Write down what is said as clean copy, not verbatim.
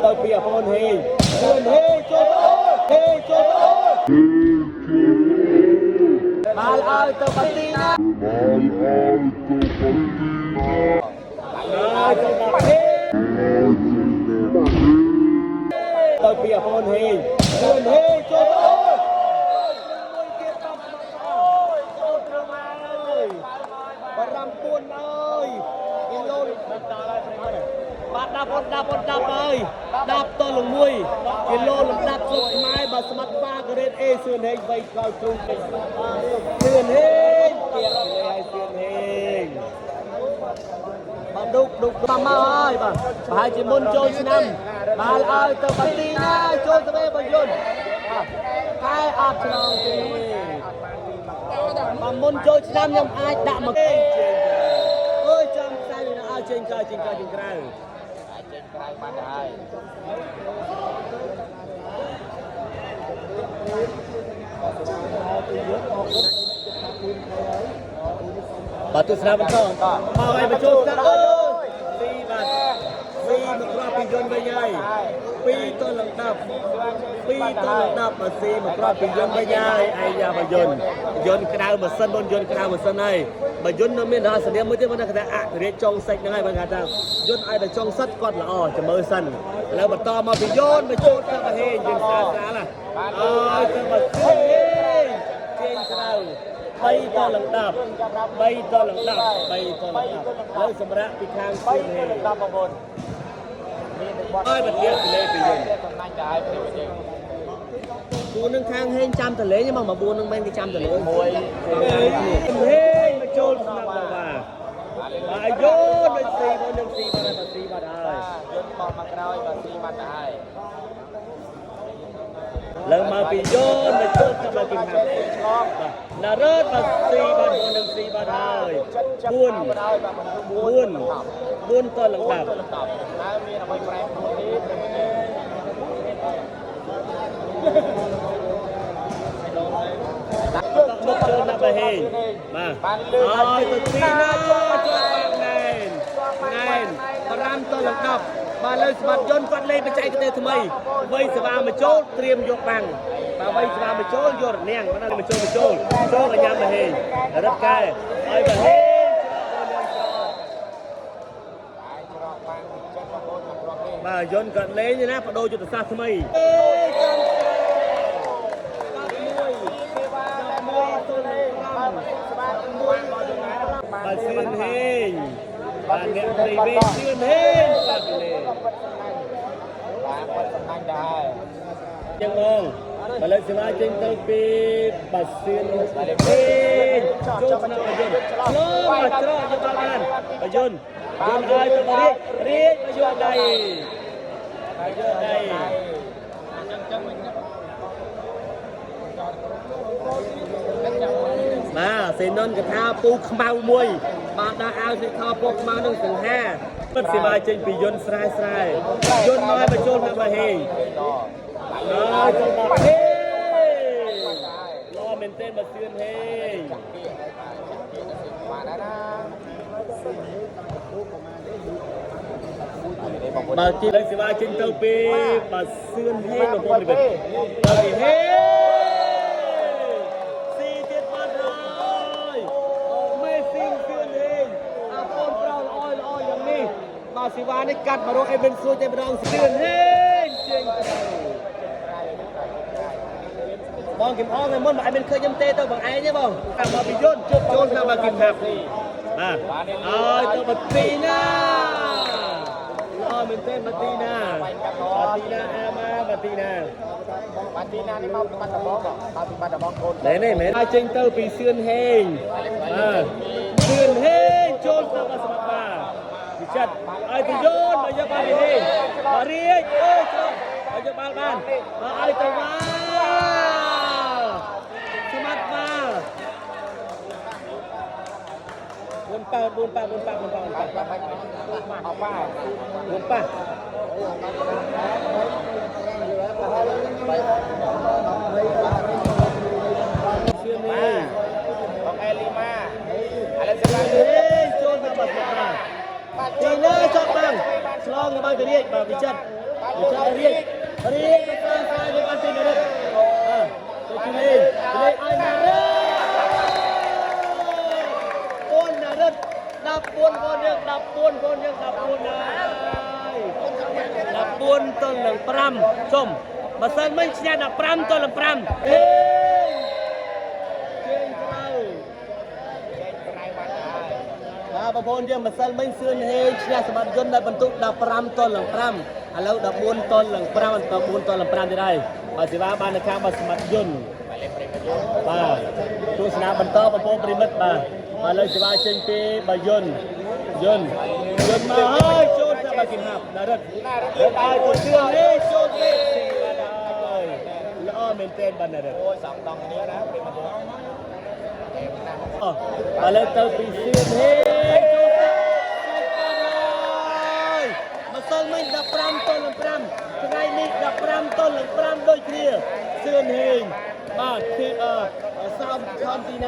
ទៅពីអពូនហេងសឿនហេងចូលហេងចូលបាល់ឲ្យទៅបាទីណា ឲ្យទៅបាហេទៅពីអពូនហេងសឿនហេងចូលមួយទៀតតាមអូយចូលត្រង់ហើយបារំពួនអើយគីឡូបាទ10អូន10អូន10ហើយ10ទល់នឹង1គីឡូលំដាប់ស្រុកខ្មែរបាទស្មាត់បាការ៉េតអេសឿនហេងវៃក្រោយទ្រូងពេញសឿនហេងទៀតហើយសឿនហេង បាទឌុកឌុកបាទមកហើយបាទប្រហែលជាមុនចូលឆ្នាំបាល់ឲ្យទៅបាទីណាចូលទៅវិញបយន្តបាទតែអត់ឆ្លងទេបាទមុនចូលឆ្នាំខ្ញុំអាចដាក់មកគេអើយចាំខ្សែនេះឲ្យចេញក្រៅចេញក្រៅចេញក្រៅ ចេញក្រៅបាត់ទៅហើយ បាទទស្សនាបន្តមកឲ្យបញ្ចូលស្ដាប់អើយស៊ីបាទស៊ីមកគ្រាប់ពីយន្តវិញហើយ2ទល់នឹង10 2ទល់នឹង10បាទស៊ីមកគ្រាប់ពីយន្តវិញហើយអាយ៉ាបយន្តយន្តក្តៅម៉ាស៊ីនបងយន្តក្តៅម៉ាស៊ីនហើយបើយន្តនៅមានរហស្សនាមមួយទៀតបងថាអធិរាជចុងសិចហ្នឹងហើយបងថាយន្តឲ្យតែចុងសិតគាត់ល្អចាំមើលសិនឥឡូវបន្តមកពីយន្តមកចូលទៅបាហេងយើងស្រាលស្រាលណាអើយទៅមកជើងជើងក្រៅ3ទល់នឹង10 3ទល់នឹង10 3ទល់នឹង10លើសម្រាប់ពីខាង 3 សៀម ទៅ ហេង នឹង10បងប្អូនមានទឹកបត់ ហើយបន្ទាប់ពីលេពីយន្ត សំណាញ់ទៅហើយប្រិយមិត្តយើង គូនឹងខាងហេងចាំតលេងមកមកបួននឹងមែនគេចាំតលេង មួយ ហេងមកចូលស្នាក់បាបាទយោនដូចស៊ីមកនឹងស៊ីបាត់ហើយស៊ីបាត់ហើយ យន្តបោះមកក្រោយបាទស៊ីបាត់ទៅហើយ លើមកពីយោនមកចូលទៅមកគីមហា ឆ្លង បាទណារ៉ឺតបាទស៊ីបាត់នឹងស៊ីបាត់ហើយ ចិត្តចិត្ត 4 មកដល់បាទ 4 4តល 4 ង ទៅនឹង10តើមានអ្វីប្រែប្រួលទេប្រិយមិត្តយើង 10មកចូលណាប់ហេងបាទហើយទៅទីណាចូលបានណែនណែន5តលង10បាទលើស្មាត់យន្តគាត់លេងបច្ចេកទេសថ្មីវៃសេវាមកចូលត្រៀមយកបាំងបាទវៃសេវាមកចូលយករនាងបាទមកចូលមកចូលចូលកញ្ញាមហេងរឹបកែឲ្យបហេង តែច្រកបានចិត្តបងប្អូនមកគ្រាប់នេះ បាទយន្តគាត់លេងណាបដូរយុទ្ធសាស្ត្រថ្មីអេចាំ សេវាតែមួយ 1ទល់នឹង បើមិនស្បាមួយបើយ៉ាងណា 5បាទសឿនហេងបាទអ្នកត្រីវេសឿនហេងបាទលេង បានពិតសំណាញ់ដែរ ចឹងបងបើលើកសេវាចេញទៅពីបាទសឿនហេងចូលឆ្នាំបយន្តឆ្លងបាទច្រកយកបានបយន្តយន្តឲ្យទៅរាជរាជបយន្តដៃបយន្តដៃបាទសេនុនកថាពូខ្មៅមួយ បាទដាក់អាវសេខោពូខ្មៅនឹងសង្ហាពិតសេវាចេញពីយន្តស្រែស្រែយន្តមកឲ្យបញ្ចូលមកបាហេងហើយទៅបាហេងល្អមែនទែនបើសឿនហេង បានដែរណា បើជិះលើសេវាចេញទៅពីបើសឿនហេងបងប្អូនទៅពីហេស៊ីទៀតបាត់ហើយមេស៊ីងសឿនហេងអាបងប្រុសល្អល្អយ៉ាងនេះបាទសេវានេះកាត់មករកអេវិនស្រួយតែម្ដងសឿនហេងចេញទៅបងគឹមអងឯមុនបើឯងមិនឃើញខ្ញុំទេទៅបងឯងទេបងតាមមកពីយន្តជប់ចូលតាមមកគឹមហាប់បាទអើយទៅបាទីណា ល្អមែនទេបាទីណាបាទីណាអាម៉ាបាទីណា បាទីណានេះមកពីបាត់ដំបងមកពីបាត់ដំបងកូន ណែនេះមែនចេញទៅពីសឿនហេងបាទសឿនហេងចូលទៅបាសម្បត្តិបាទវិចិត្រឲ្យទៅយោនមកយកបាល់ពីហេងបាទរាជអូច្រកឲ្យយកបាល់បានបាទឲ្យទៅវ៉ាសម្បត្តិបាទ4ប៉4ប៉4ប៉4ប៉4ប៉ បាច់អប៉ា 4ប៉សឿនហេង បងអេលីម៉ាឥឡូវសេវា ហេចូលទៅបាត់មកបាទទីណាចប់បាំងឆ្លងទៅបាំងទៅរាជបាទវិចិត្រ ចាំរៀករៀកទៅតាមខ្សែទៅបានពីនរិទ្ធអើទៅជលេជលេឲ្យណារិទ្ធអូនណារិទ្ធ14កូនយើង14កូនយើង14ណាយ14ទល់នឹង5សុំបើសិនមិញឈ្នះ15ទល់នឹង5អេជើងក្រៅ បាទបងប្អូនយើងម្សិលមិញសឿនហេងឈ្នះសម្បត្តិយន្តដែលបន្ទុក15ទល់នឹង5ឥឡូវ14ទល់នឹង5 14ទល់នឹង5ទៀតហើយបាទសេវាបាននៅខាងបាទសម្បត្តិយន្តបាទទស្សនាបន្តបងប្អូនប្រិមិត្តបាទបាទឥឡូវសេវាចេញពីបាយន្តយន្តយន្តមកហើយចូលទៅបាទគិមហាប់ណារិទ្ធរិទ្ធឲ្យទៅសឿនហេងចូលទេបាទហើយល្អមែនទែនបាទណារិទ្ធ អូយសងដងគ្នាណាប្រិមត្តយើង ឥឡូវទៅពីសៀមហេចូលទឹកសាច់អស់ហើយម្សិលមិញ15ទល់នឹង5ថ្ងៃនេះ15ទល់នឹង5ដូចគ្នាសឿនហេងបាទគឺអឺសោមខំទីណា